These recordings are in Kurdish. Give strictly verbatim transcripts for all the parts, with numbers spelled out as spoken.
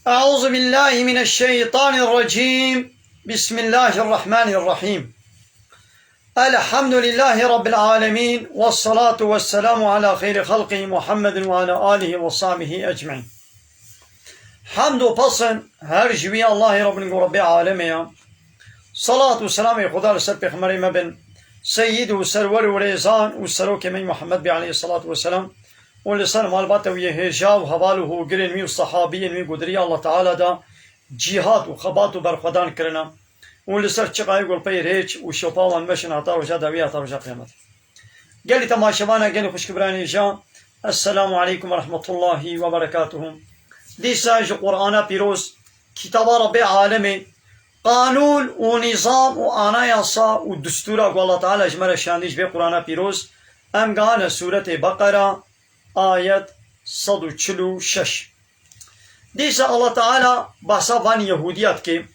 أعوذ بالله من الشيطان الرجيم. بسم الله الرحمن الرحيم. الحمد لله رب العالمين، والصلاة والسلام على خير خلقه محمد وعلى آله وصحبه أجمعين. Hamd û pesn her ji wî Allahê Rabbin ku Rabbê alemê ya. Salat û selamê Xuda li ser pêxemberê me bin, seyyid û serwer û rêzan û serokê me Muhammed bê aleyhissalatu vesselam û li ser malbata wî yê hêja û heval û hogirên wî û sahabiyên wî ku di riya Allah Teala de cîhad û xebat û berxwedan kirine û li ser çiqayê ku li pey rêç û şopa wan meşin heta roja dawî heta roja qiyametê. Gelî temaşevana, gelî xwişk biranê hêja, Esselamu aleykum ve rahmetullahi ve berekatuhu. Dîsa ji Qur'ana pîroz, kitaba Rabbê alemê, qanûn û nîzam û anayasa û distûra ku Allah Teala ji me re şandî ji vê Qur'ana pîroz, em gihane sûretê Beqera, ayet sed û çil û şeş. Dîsa Allah Teala behsa van Yehûdiya dike,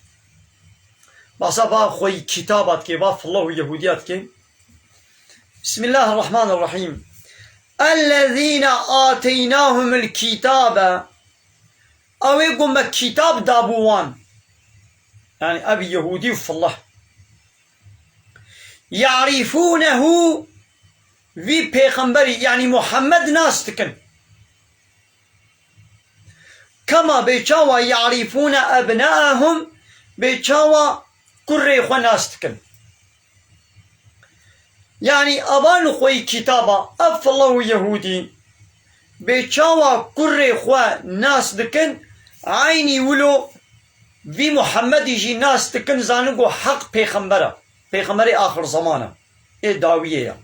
behsa va xweyî kitaba dike, va fillah û Yehûdiya dike. Bismillahirrahmanirrahîm. Ellezîne âteynâhumul kitâbe. Ew ê ku me kitab dabû wan. Yani ev Yehûdî û fillah. Ya'rifûnehu, vî pêxemberî, yani Muhammed nas dikin. Kema bê çawa ya'rifûne ebnaehum, bê çawa kurê xwe nas dikin. Yani evan xweyî kitaba, ev fillah û Yehûdî, bê çawa kurê xwe nas dikin, eynî wilo vî Muhammedî jî nas dikin, zanin ku heq pêxember e, pêxemberê axir zeman e, ê dawiyê ye.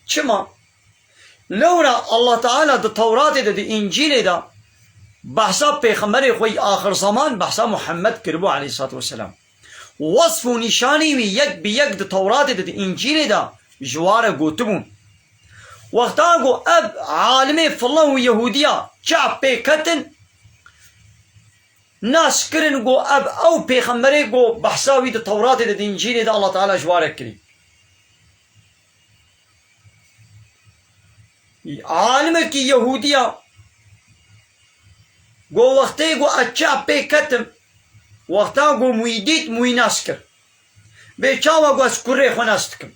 Çima? Lewra Allah Teala di Tewratê de, di Încîlê de behsa pêxemberê xwe yî axir zeman, behsa Muhammed kiribû aleyhissalatu vesselam. Wesf û nîşanî wî yek bi yek di Tewratê de, di Încîlê de ji wa re gotibûn. Wexta ku ev alimê fillah û Yehûdiya çav pê ketin, nas kirin ku ev ew pêxemberê ku behsa wî di Tewratê de, di Încîlê de Allah Teala ji wa re kirî. Alimekî Yehûdiya got, wextê ku ez çav pê ketim, wexta ku min wî dît, min wî nas kir. Bê çawa ku ez kurê xwe nas dikim.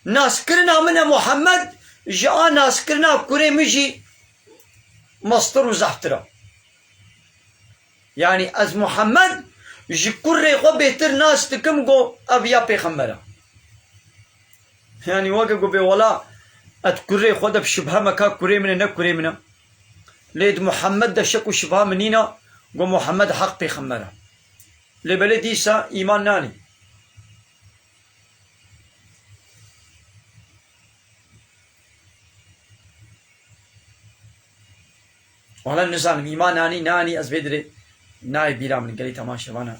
Naskirina min e Muhammed, ji a naskirina kurê min jî mestir û zehftir e. Yani ez Muhammed ji kurê xwe bêtir nas dikim, got ev ya pêxember e. Yani weke got bê wela ez kurê xwe de bi şibhe me ka kurê min e, ne kurê min e. Lê di Muhammed de şek û şibha min nîne, got Muhammed heq pêxember e. Lê belê dîsa îman nanî. Wala nizanim, îman anî, neanî, ez vê dirê nayê bîra min, gelî temaşevana.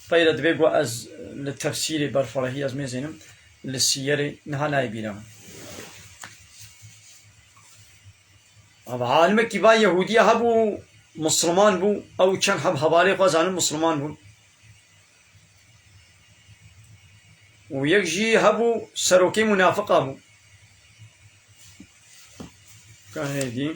Peyre divê ku ez li tefsîrê berferehî ez mêzênim, li siyerê niha nayê bîra min. Ava alimekî va Yehûdiya hebû, Misliman bû, ew çend heb hevalê xwe zanin Misliman bûn. Û yek jî hebû serokê munafiqa bû. Ka hêdî.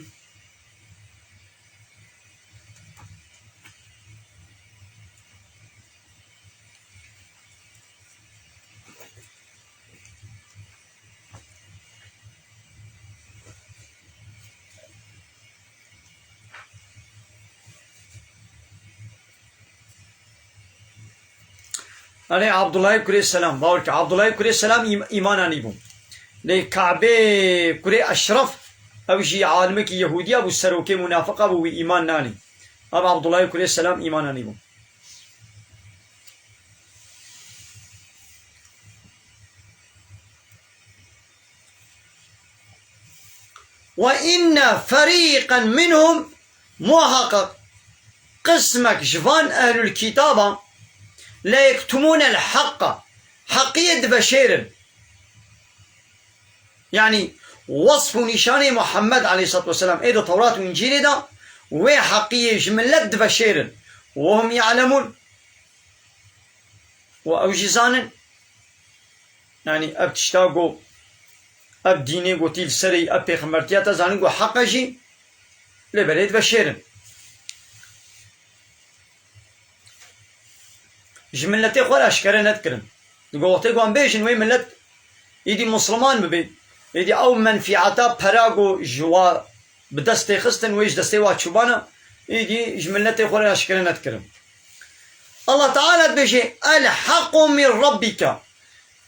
Erê, Abdullahê kurê Selam, bawer ke, Abdullahê kurê Selam îm-, îman anîbû. Lê Kabê kurê Eşref, ew jî alimekî Yehûdiya bû, serokê munafiqa bû, wî îman nanî. Ev Abdullahê kurê Selam îman anîbû. Ve inne ferîqen minhum, muhaqqeq qismek ji van ehlul kitaba, le yektumûnel haqqa, heqiyê diveşêrin. Yani wesf û nîşanê Muhammed aleyhissalatu vesselam ê di Tewrat û Încîlê de wê heqiyê ji millet diveşêrin. Ve hum ya'lemûn. Û ew jî zanin, yanî ev tişta ku ev dînê gotî li serê ev pêxembertiya te zanin ku heq e jî, Lê belê dibe şêr in. Ji miletê xwe re eşkere nedikirin. Digo wextê ku em bêjin wê milet êdî Musliman bibe, êdî ew menfîeta pera ku ji wa bi dest tê xistin, wê ji destê wa çûbana, êdî ji miletê xwe re eşkere nedikirin. Allah Teala dibêje, "El-haqqu min rabbike."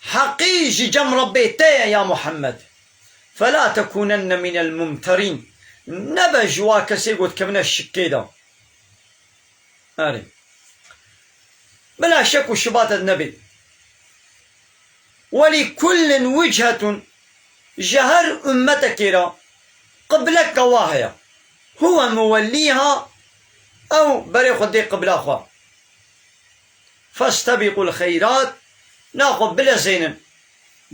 Heqî ji cem Rebbê te ye ya Muhammed. "Fela tekunenne minel mumterîn." Nebe ji wa kesê ku dikevine şikê de. Erê. Bila şek û şibatet nebê. "Welî kullin wichetun." Ji her ummetekê re qibleke wa heye. "Huwe muwellîha." Ew berê xwe dê qibla xwe. "Festebîqul xeyrat." Naxwe bilezênin.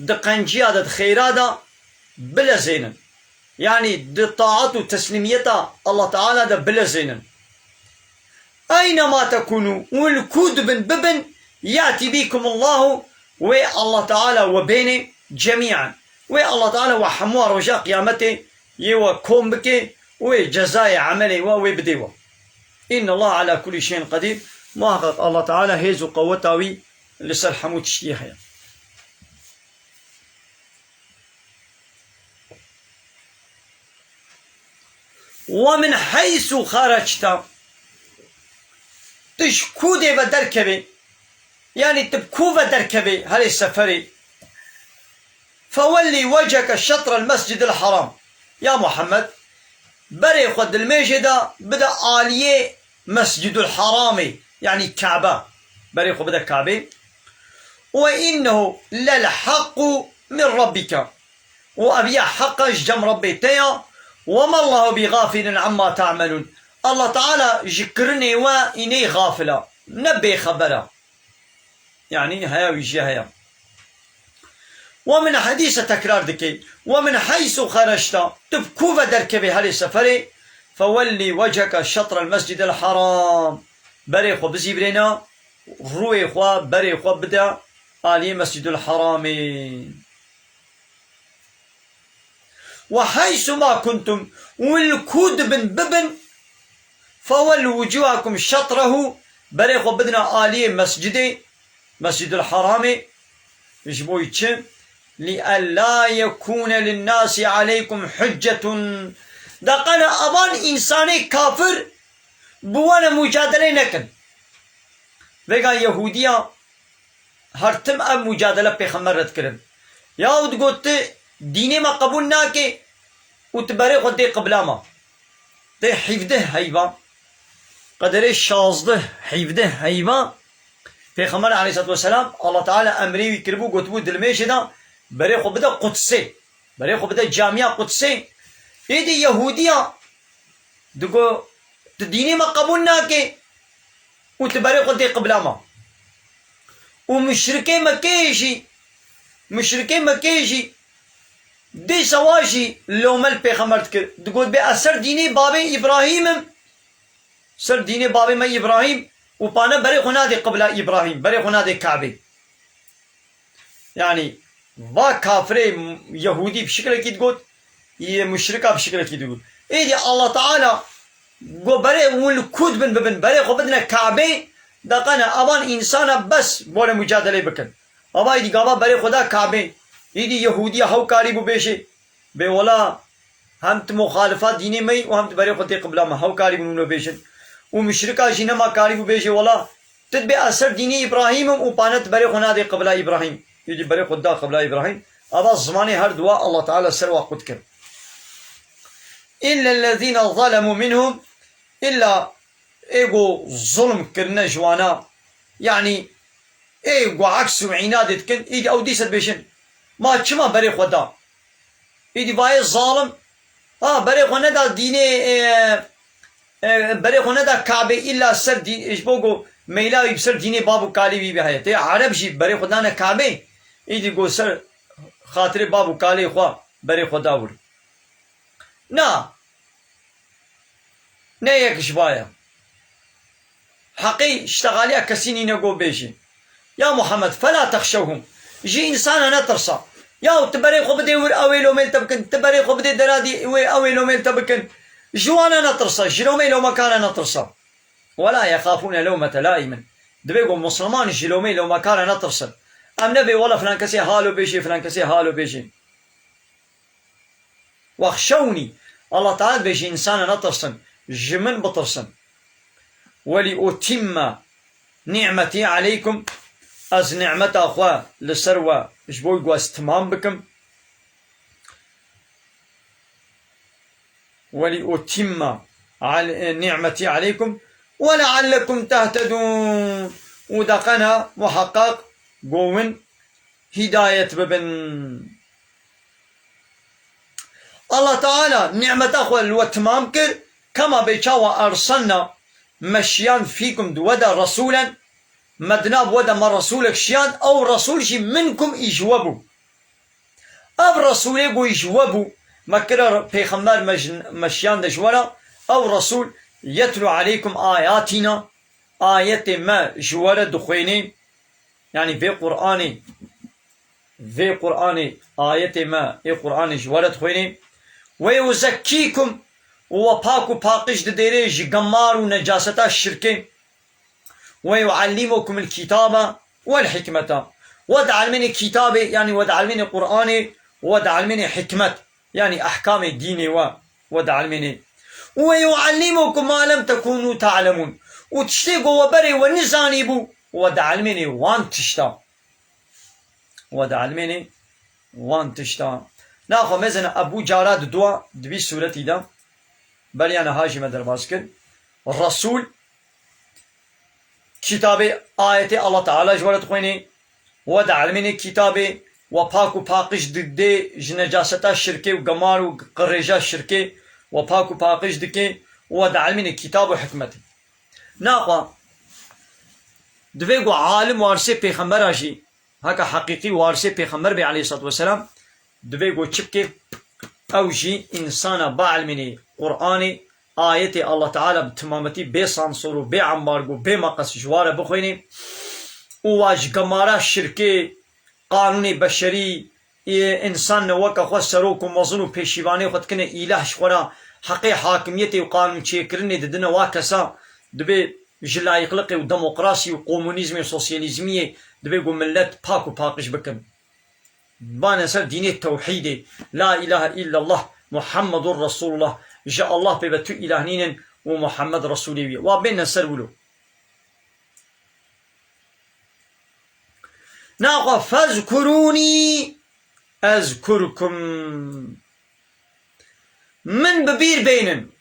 Di qenciya de, di xeyra de bilezênin. Yanî di taat û teslîmiyeta Allah Teala de bilezênin. "Eyne ma tekûnû", û li ku dibin bibin, "ya'ti bîkumullahu", wê Allah Teala we bênê cemî'en. Wê Allah Teala we hemû roja qiyametê yê we kom bike û wê cezayê emelê we wê bidê we. "Innallaha ala kulli şeyin qedîr." Muhaqqeq Allah Teala hêz û qeweta wî li ser hemû tiştiyê heye. "Ve min heysu xeracte", tu ji ku dê ve derkevê, yanî tu bi ku ve derkevê herê seferê, "fewellî wecheke şetrel mescidil haram." Ya Muhammed, berê xwe dilmêjê de bide aliyê Mescidul Haramê, yanî Kabe. Berê xwe bide Kabê. "Ve innehu lel haqqu min rabbike." Û ev ya heqa ji cem Rebbê te ya. "Wema Allahu bi gafilin amma ta'melun." Allah Teala ji kirinê we înê xafil e. Ne bêxeber e. Yanî heya wî jî heye. "Ve min", heysu tekrar dike, "ve min heysu xeracte", tu bi ku ve derkevê herê seferê, "fewellî wecheke şetrel mescidel haram." Berê xwe bizîvirêne, rûyê xwe, berê xwe bide aliyê Mescidul Haramê. "Ve heysu ma kuntum", û li ku dibin bibin, "fewellu wucuhakum şetrehu", berê xwe bidine aliyê mescidê, Mescidul Haramê. Ji bo çi? "Li ella yekûne linnâsi aleykum huccetun." Da qene avan însanê kafir bi wan e mucadelê nekin. Vêga Yehûdiya her tim ev mucadele pêxember re dikirin. Yaw digot, "Tu dînê me qebûl nake û tu berê xwe dê qibla me." Tê hevdeh heyva, qederê şazdeh hevdeh heyva, Pêxember aleyhissalatu vesselam, Allah Teala emrê wî kiribû, gotibû, "Dilmêşê de berê xwe bide Qudsê, berê xwe bide camiya Qudsê." Êdî Yehûdiya digo, "Tu dînê me qebûl nake û tu berê xwe dê qibla me." Û muşrikê Mekkeyê jî, muşrikê Mekkeyê jî dê sewa jî lome li Pêxember dikir. Digot, "Bê ez ser dînê babê Îbrahîm im, ser dînê babê me Îbrahîm û pane berê xwe nadê qibla Îbrahîm, berê xwe nadê Kabê." Yanî va kafirê Yehûdî bi şiklekî digot, yê muşrika bi şiklekî digot. Êdî Allah Teala got, "Berê hûn li ku dibin bibin, berê xwe bidine Kabê, da qene avan însana bes bore mucadelê bikin." Ava êdî gava berê xwe da Kabê. Êdî Yehûdiya hew karî bû bêjê, "Bê wela, hem tu muxalifa dînê me yî û hem tu berê xwe tê qibla me." Hew karî bûn wilo bêjin. Û muşrika jî nema karî bû bêjê, "Wela, tu dibê ez ser dînê Îbrahîm im û pane tu berê xwe nadê qibla Îbrahîm." Êdî berê xwe da qibla Îbrahîm. Ava zimanê her duwa Allah Teala ser wa qut kir. "Îllellezîne zalemû minhum", îlla ê ku zulm kirine ji wana, yanî ê ku aks û înadê dikin, îdî ew dîse dibêjin, "Ma çima berê xwe da?" Îdî vayê zalim, ha, berê xwe neda dînê, e, e, berê xwe neda Kabê, îlla ser dî-, ji bo ku meyla wî bi ser dînê bab û kalê wî biheye. Tê Ereb jî berê xwe dane Kabê, îdî ku ser xatirê bab û kalê xwe berê xwe da wir. Na. Ne yek ji va ye. Heqî ştexaliya kesî nîne go bêjî. Ya Muhammed, fela texşewhum. Ji însana netirsa. Yaw, tu berê xwe bidê wir, ew ê lomê li te bikin. Tu berê xwe bidê deradî wê, ew ê lomê li te bikin. Ji wan re netirse, ji lomê lomekar re netirse. ولا يخافون لومة لائم. Divê ku Musliman ji lomê lomekar re netirsin. Em nebê wela filan kesê halo bêjê, filan kesê halo bêjê. واخشوني. Allah Teala dibêje însan re netirsin. Ji min bitirsin. ولأتم نعمتي عليكم. Ez nimeta xwe li ser we ji bo ku ez timam bikim. ولأتم عل-، نعمتي عليكم ولعلكم تهتدون. û deqena muheqeq go win hîdayet bibin. Allah Teala nimeta xwe li we timam kir, kema bê çawa erselna, me şiyand fîkum di we de resûlen, me di nav we de me resûlek şiyand, ew resûl jî minkum î ji we bû. Ev Resûlê ku ji we bû, me kire pêxember, me ji, me şiyande ji we re, ew Resûl yetlu aleykum ayatina, ayetê me ji we re dixwênê, yanî vê Qur'anê, vê Qur'anê, ayetê me ê Qur'anê ji we re dixwênê. Ve yuzekkîkum, û we pak û paqij didêrê ji gemar û necaseta şirkê. Ve yuallimukumul kitabe vel hikmete. We dielmênê kitabê, yanî we dielmênê Qur'anê, we dielmênê hikmet, yanî ehkamê dînê we, we dielmênê. Ve yuallimukum ma lem tekunu ta'lemun. Û tiştê ku we berê we nizanîbû, we dielmênê wan tişta. We dielmênê wan tişta. Naxwe mezin Ebû Cara di dua, di vî sûretî de, beriya niha jî me derbas kir. Resûl, kitabê, ayetê Allah Teala ji we re dixwênê, we dielmênê kitabê, we pak û paqij didê ji necaseta şirkê û gemar û qirêja şirkê, we pak û paqij dike, we dielmênê kitab û hikmetê. Naxwe, divê ku alim warisê pêxembera jî, heke heqîqî warisê pêxember bê aleyhissalatu vesselam, divê ku çi bike? Ew jî însana bielmênê Qur'anê, ayetê Allah Teala bi timametî, bê sansor û bê embargo, bê meqes ji wa re bixwênê û wa ji gemara şirkê, qanûnê beşerî, ê, însan ne weke xwe serok û mezin û pêşîvanê xwe dikine îlah ji xwe re, heqê hakimiyetê û qanûnçêkirinê didine wa kesa, dibê ji layîqliqê û demokrasî û komunîzmê û sosyalîzmiyê dibê ku millet pak û paqij bikin. Bane ser dînê tewhîdê, La ilahe illallah, Muhammedun Resulullah, ji Allah pê ve tu îlah nînin û Muhammed Resulê wî ye. Wa bêne ser wilo. Naxwe fezkurûnî ezkurkum. Min bi bîr bênin.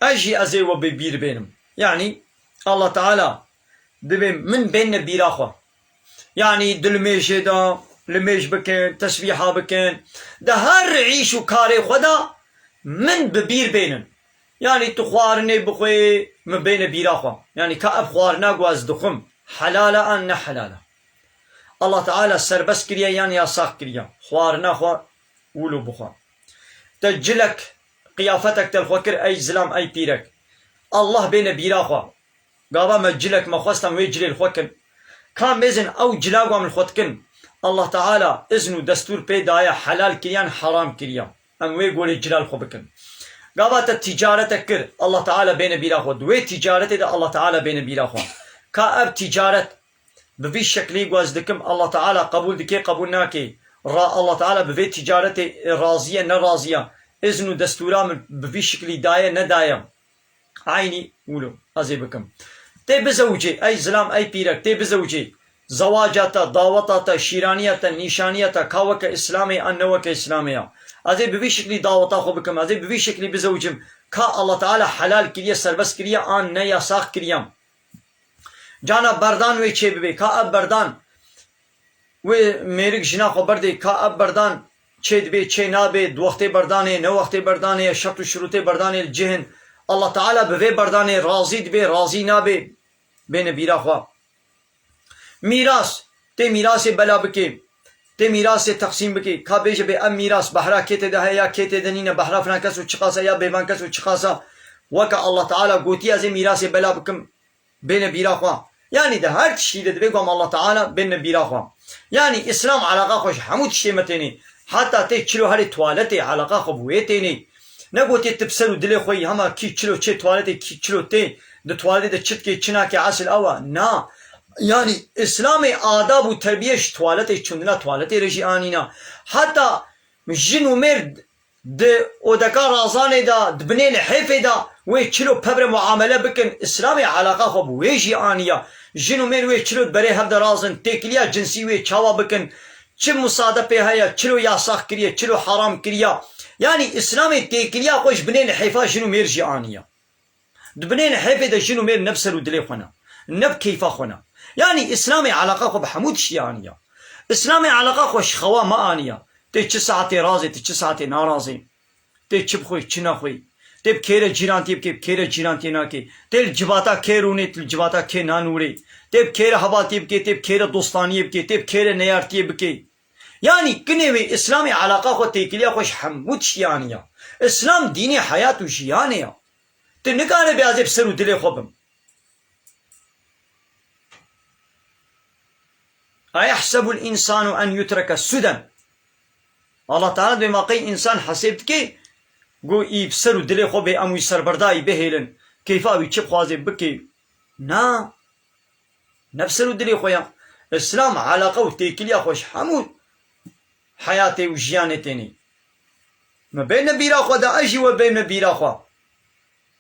Ez jî ez ê we bi bîr bênim. Yanî Allah Teala dibê min bênine bîra xwe. Yanî di limêjê de limêj bikin, tesbîha bikin. Di her îş û karê xwe de min bi bîr bênin. Yanî tu xwarinê bixwê, min bêne bîra xwe. Yanî ka ev xwarina ku ez dixwim, helal e an ne helal e? Allah Teala serbest kiriye yan yasax kiriye? Xwarina xwe wilo bixwe. Te cilek, qiyafetek te li xwe kir, ey zilam, ey pîrek. Allah bêne bîra xwe. Gava me cilek me xwestan wê cilê li xwe kin. Ka mêzin ew cila ku em li xwe dikin, Allah Teala izn û destûr pê daye, helal kiriyan, heram kiriyan. Em wê golê cila li xwe bikin. Gava te tîcaretek kir, Allah Teala bêne bîra xwe. Di wê tîcaretê de Allah Teala bêne bîra xwe. Ka ev tîcaret bi vî şeklî ku ez dikim, Allah Teala qebûl dike, qebûl nake? Ra Allah Teala bi vê tîcaretê razî ye, ne razî ye? Izn û destûra min bi vî şeklî daye, nedaye? Eynî wilo ez ê bikim. Tê bizewicê, ey zilam, ey pîrek, tê bizewicê. Zewaca te, daweta te, şîraniya te, nîşaniya te, ka weke Îslamê an ne weke Îslamê ya? Ez ê bi vî şeklî daweta xwe bikim, ez ê bi vî şeklî bizewicim. Ka Allah Teala helal kiriye, serbest kiriye an ne yasax kiriye? Cana berdan wê çê bibe, ka ev berdan wê mêrik jina xwe berdê, ka ev berdan çê dibê, çê nabê, di wextê berdanê, ne wextê berdanê ye, şert û şirûtê berdanê li cih in. Allah Teala bi vê berdanê razî dibê, razî nabê, bêne bîra xwe. Mîras, tê mîrasê bela bikê, tê mîrasê teqsîm bikê, ka bêje bê ev mîras behra kê tê de heye ya kê tê de nîne, behra filan kes û çiqas e ya bêvan kes û çiqas e, weke Allah Teala gotiye ez ê mîrasê bela bikim, bêne bîra xwe. Yanî di her tiştî de divê ku em Allah Teala bêne bîra xwe. Yanî Îslam eleqa xwe ji hemû tiştê me tênê. Heta tê çilo herê tuwaletê eleqa xwe bi wê tênê. Negotê tu bi ser û dilê xwe yî, hema kî çilo çê tuwaletê, kî çilo tê, di tuwaletê de çi dikê, çi nakê, esil ew e. Na. Yanî, Îslamê adab û terbiyê ji tuwaletê çûndina tuwaletê re jî anîna. Heta jin û mêr di odeka razanê de, di binê lihêfê de wê çilo pebre muamele bikin, Îslamê eleqa xwe bi wê jî aniya. Jin û mêr wê çilo di berê hev de razin, têkiliya cinsî wê çawa bikin, çi musade pê heye, çilo yasax kiriye, çilo haram kiriya. Yanî Îslamê têkiliya xwe ji binê lihêfa jin û mêr jî aniya. Di binê lihêfê de jin û mêr ne bi ser û dilê xwe ne, ne bi keyfa xwe ne. Yanî Îslamê eleqa xwe bi hemû tiştî aniya. Îslamê eleqa xwe ji xewa me aniya. Tê çi saetê razê, tê çi saetê narazê. Tê çi bixwê, çi nexwê. Tê bi kê re cîrantiyê bikê, bi kê re cîrantiyê nakê. Tê li civata kê rûnê, tê li civata kê nanûrê. Tê bi kê re hevaltiyê bikê, tê bi kê re dostaniyê bikê, tê bi kê re neyartiyê bikê. Yanî kinê wê Îslamê eleqa xwe, têkiliya xwe ji hemû tiştî aniya. Îslam dînê heyat û jiyanê ya. Tu nikare bê ez ê bi ser û dilê xwe bim. Eyehsebul însanu en yutreke suden. Allah Teala dibê ma qey însan hesêb dike, go î bi ser û dilê xwe bê, em wî serberdayî bihêlin. Keyfa wî çi bixwazê bike. Na. Ne bi ser û dilê xwe ya. Îslam eleqa û têkiliya xwe ji hemû heyatê û jiyanê tênê. Me bêne bîra xwe de, ez jî we bêne bîra xwe.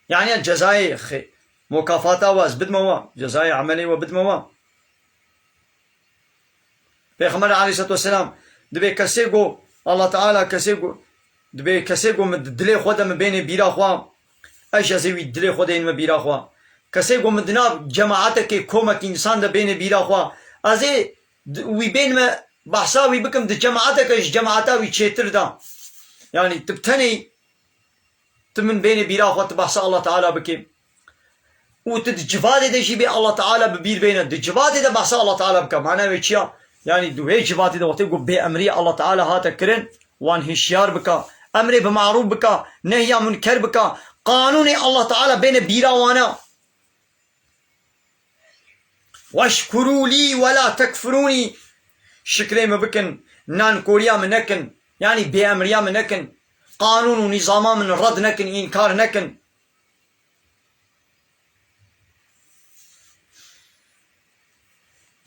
Yani cezayê xê-, mukafata we ez bidme we, cezayê emelê we bidme we. Pêxember aleyhisselatu vesselam dibê kesê go, Allah Teala kesê go, dibê kesê go min di dilê xwe de min bênê bîra xwe, ez jî ez ê wî dilê xwe de ênime bîra xwe. Kesê go min di nav cemaatekê, komek însan de bênê bîra xwe, ez ê di-, wî bênime behsa wî bikim di cemaateke ji cemaata wî çêtir de. Yani tu bi tenê Tu min bênê bîra xwe, tu behsa Allah Teala bikê. Û tu di civadê de jî bê Allah Teala bi bîr bêne. Di civadê de behsa Allah Teala bike. Mana wê çi ya? Yanî di wê civadê de wextê ku bêemrî Allah Teala hate kirin, wan hişyar bike. Emrê bi marûf bike, nehya munker bike. Qanûnê Allah Teala bêne bîra wana. Weşkurû lî we la tekfurûnî. Şikrê min bikin, nankoriya min nekin. Yanî bêemriya min nekin. Qanûn û nîzama min red nekin, înkar nekin.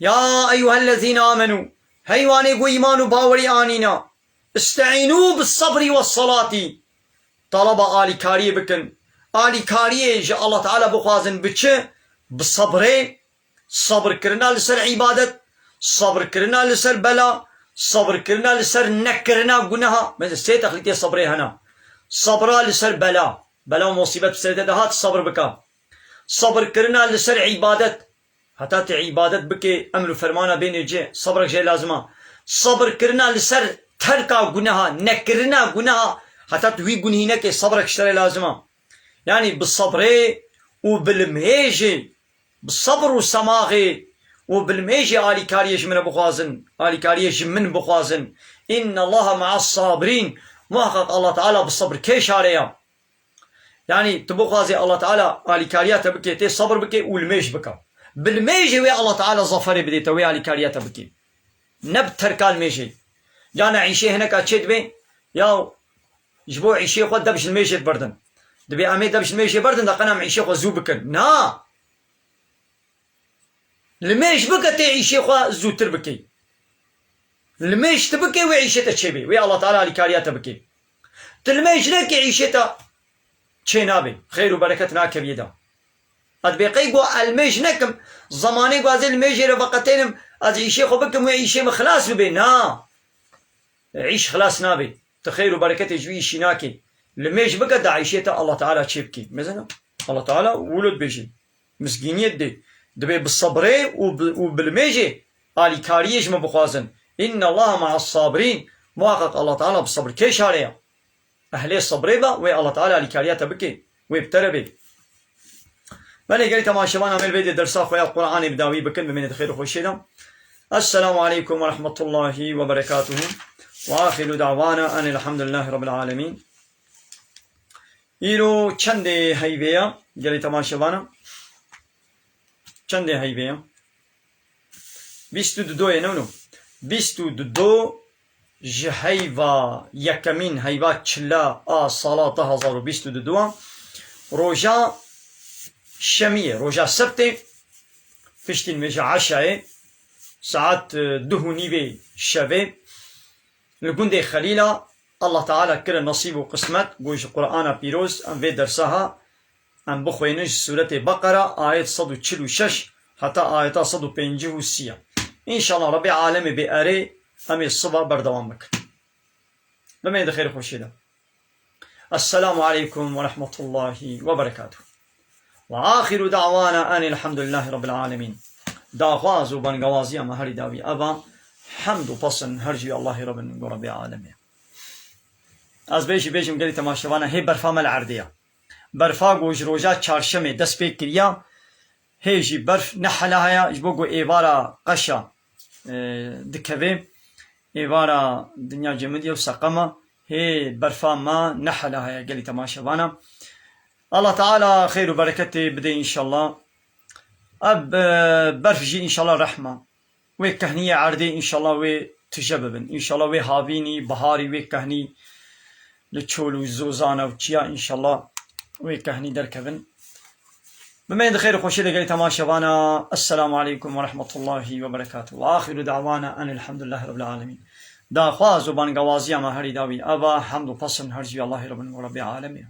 Ya eyyuhellezîne amenû. Hey wanê ku îman û bawerî anîna. Îsteînû bis sebrî wes selatî. Talaba alîkariyê bikin. Alîkariyê ji Allah Teala bixwazin bi çi? Bi sebrê, sebirkirina li ser îbadet, sebirkirina li ser bela, sebirkirina li ser nekirina guneha. Mesela sê texlîtê sebrê hene. Sebra li ser bela. Bela û musîbet bi serê te de hat, sebir bike. Sebirkirina li ser îbadet. Heta tu îbadet bikê, emr û fermana bênê cih, sebrek jê lazim e. Sebirkirina li ser terka guneha, nekirina guneha, heta tu wî gunehî nekê, sebrek ji te re lazim e. Yanî bi sebrê û bi limêjê, bi sebr û semaxê û bi limêjê alîkariyê ji min re bixwazin, alîkariyê ji min bixwazin. Înne Allahe me'as sabirîn. Muheqeq Allah Teala bi sebrkêş re ye. Yanî tu bixwazê Allah Teala alîkariya te bike, tê sebir bike û limêj bike. Bi limêjê wê Allah Teala zaferê bidê te, wê alîkariya te bike. Ne bi terka limêjê. Cana îşê hineka çê dibê, ya ji bo îşê xwe deb ji limêjê berdin. Dibê em ê deb ji limêjê berdin, da qena em îşê xwe zû bikin. Na! Limêj bike tê îşê xwe zûtir bikey. Limêj tu bike wê îşê te çêbê. Wê Allah Teala alîkariya te bike. Tu limêj nekê îşê te çê nabe. Xêr û bereket nakeviyê de. Ez bê qey got ez limêj nekim. Zemanê ku ez ê limêjê re veqetênim, ez îşê xwe bikim wê îşê min xilas bibe. Na. Îş xilas nabe. Tu xêr û bereketê ji wî îşî nakê. Limêj bike, daîşê te Allah Teala çê bikê. Mesela Allah Teala wilo dibêje. Misgîniyê didê. Dibê bi sebrê û bi, û bi limêjê alîkariyê ji min bixwazin. Înne Allahe me'as sabirîn. Muhaqqeq Allah Teala bi sebrkêşan re ya. Ehlê sebrê be, wê Allah Teala alîkariya te bike. Wê bi te re bê. Belê gelî temaşevan, em ê li vê dersa xwe ya Qur'anê bi dawî bikin, bimînin di xêr û xweşiyê de. Esselamu aleykum ve rahmetullahi ve berekatuhu. Ve ahiru da'wana enilhamdülillahi rabbil alemin. Îro çendê heyvê ya, gelî temaşevana? Çendê heyvê ya? Bîst û du doyê, ne wilo? Bîst û du do ji heyva yekemîn, heyva çila a sala du hezar û bîst û du, roja şemiyê, roja sebtê, piştî nimêja eşayê, saet, e, duh û nîvê şevê, li gundê Xelîla, Allah Teala kire nesîb û qismet, ku ji Qur'ana Pîroz em vê dersa ha, em bixwînin ji Sûretê Beqera, ayet sed û çil û şeş heta ayeta sed û pêncî û sî. Înşallah Rebbê Alemê bê erê, em ê siba berdewam bikin. Bimeyî di xêr û xweşiyê de. Esselamu aleykum ve rahmetullahi ve berekatuh. Ve axiru da'wana enil hamdülillahi rabbil alemin. Daxwaz û bangewaziya me herî dawî eva, hemd û pesn her jî Allahê Rabbin ku Rabbê Alemê. Ez bêjî bêjim gelî temaşevana, hê berfa me li erdê ye. Berfa ku ji roja çarşemê dest pê kiriya, hê jî berf ne hela heye, ji bo ku êvara qeşa, e, dikeve, êvara dinya cemidî ye û seqema, hê berfa me ne hela heye gelî temaşevana. Allah Teala xêr û bereketê bide înşallah. Ev, e, berf jî înşallah rehma. Wê kehniyê erdê înşallah wê tije bibin. Înşallah wê havînî, biharî wê kehnî li çol û zozana û çiya înşallah wê kehnî derkevin. Bimeyî di xêr û xweşiyê de gelî temaşevana. Esselamu aleykum ve rahmetullahi ve berekatuh. Ve axiru da'wana enil hamdülillahi rabbil alemin. Daxwaz û bangewaziya me herî dawî eva, hemd û pesn her jî Allahê Rabbin û Rabbê Alemê.